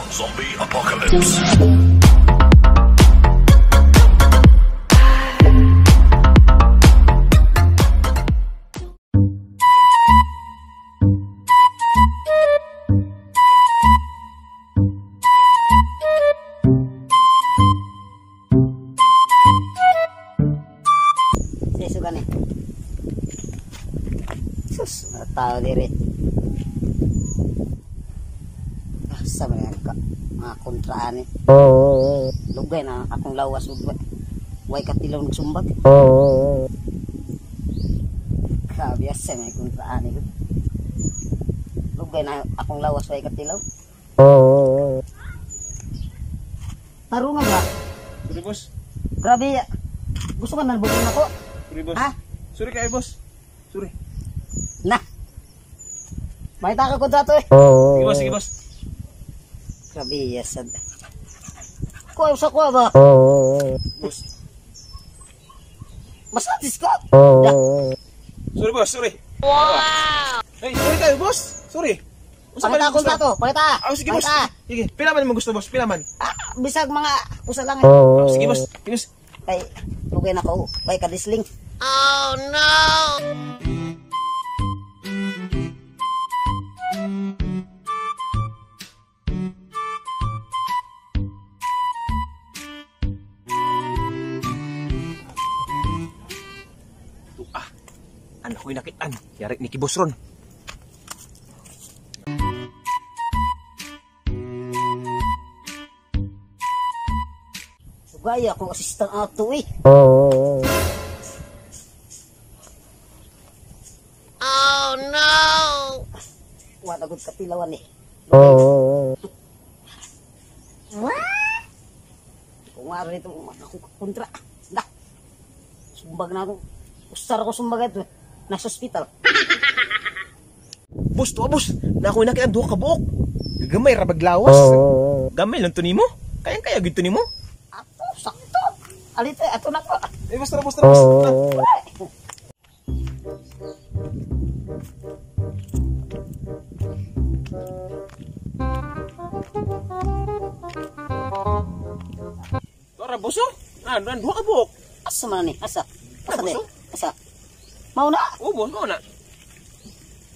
Zombie apocalypse. Seso gani. Sus, mga tao diri. Asa man ka mga kontraan eh. Lugay na akong lawas ug way katilaw nagsumbag. Grabe, asa may kontraan eh. Lugay na akong lawas way katilaw. Tarungan ba? Sorry, boss. Grabe. Gusto ka nalbugin ako? Sorry, boss. Ha? Sorry kayo, boss. Sorry. Na. May ka kontrato eh. Sige, boss. Sige, boss. Grabe, yes. Kuha sa kuha ba? Boss. Masatis ka. Sorry, boss. Sorry. Wow! Hey, sorry kayo, boss. Sorry. Unsa Pakita man ang kontrato. Pakita. Ah, sige, boss. Pakita. Sige. Pila man mo gusto, boss? Pila man? Ah, bisag mga usa lang eh. Ah, sige, boss. Sige, boss. Kay lugay na ko. Kay kadisling. Ah, anak ko'y nakitaan. Yari ni Boss ron. Sugay ako assistant ato eh. Oh no. Wala gud katilawan eh. Kung nga rin ito, ako kontra. Na. Sumbag na ako. Usar ako sumbag ito. Nasa ospital. Boss, tuwa, boss. Na ako'y nakitaan duha ka buok. Gamay ra baglawas. Gamay lang to nimo. Kayang-kaya gid to nimo. Ato, sakto. Alito, ato na ko. Eh, boss, tara, boss, tara, boss. Tara. Tara, boss, oh. Ah, duha ka buok. Asa man ni? Asa? Asa Ah, ni? boss, oh. Asa? Mao na. Oh, boss, mao na.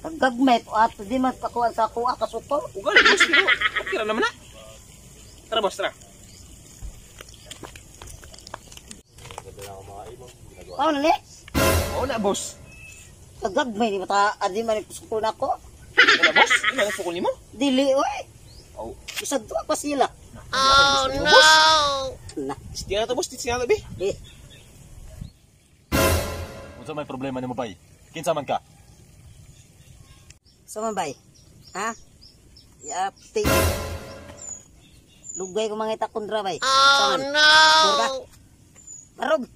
Kagagmay ko ato di man pakuan sa kuha kasutol. Ugali, boss, pero okay ra naman na. Tara, boss, tara. Mao na ni? Mao na, boss. Kagagmay ni mata adi man sukol na ko. Wala, boss. Di man sukol nimo. Dili oy. Oh. Isag duha pa sila. Oh, no. Boss. Na. Tingnan to, boss. Tingnan to, be. Di. Unsa may problema nimo bay? Kinsa man ka? Sa man bay? Ha? Yapti. Lugay ko mangita kontra bay. Oh no. Barog.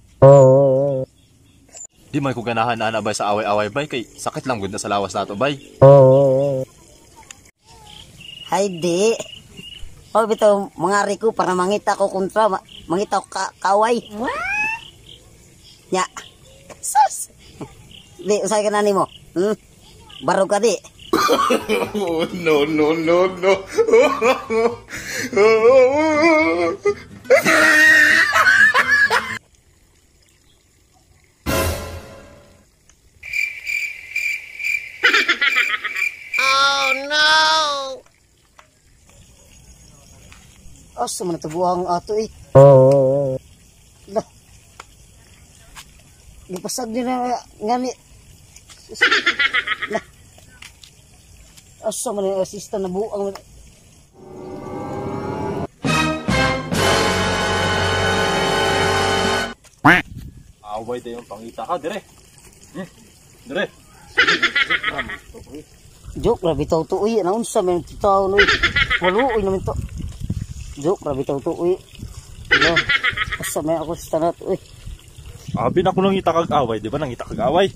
Di man ko ganahan ana bay sa away-away bay kay sakit lang gud na sa lawas nato bay. Hay di. O bitaw mga riko para mangita ko kontra, mangita ko kaway. Nya. Sus. Di usay ka na nimo. Barog ka di. Oh, no, no, no, no. Asa man ito buhang ato eh. Lah. Gipasag din na ngani. Lah. Asa man yung assistant na buang. Away dayon pangita ka dire. Dire. Joke ra bitaw to uy, naunsa man titaw no. Walo uy naman to. Joke ra bitaw to uy. Lo. Asa man ako sa tanat uy. Abi na ko nangita kag away, di ba nangita kag away?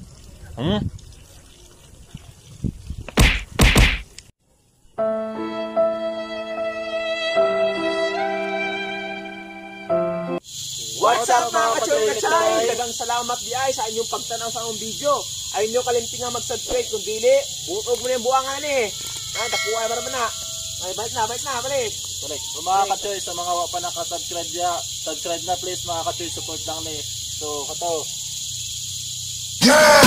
What's up mga kachay-kachay? Dagang salamat di ay sa inyong pagtanaw sa among video. Ay inyo kalimti nga mag-subscribe kung dili, buog mo na yung buwangan eh. Ah, tapuay ba naman na. Ay, balik na, balik na, balik. Balik. So, mga ka-choice, sa mga wa pa naka-subscribe ya, subscribe na please mga ka-choice, support lang ni. So, kato. Yeah!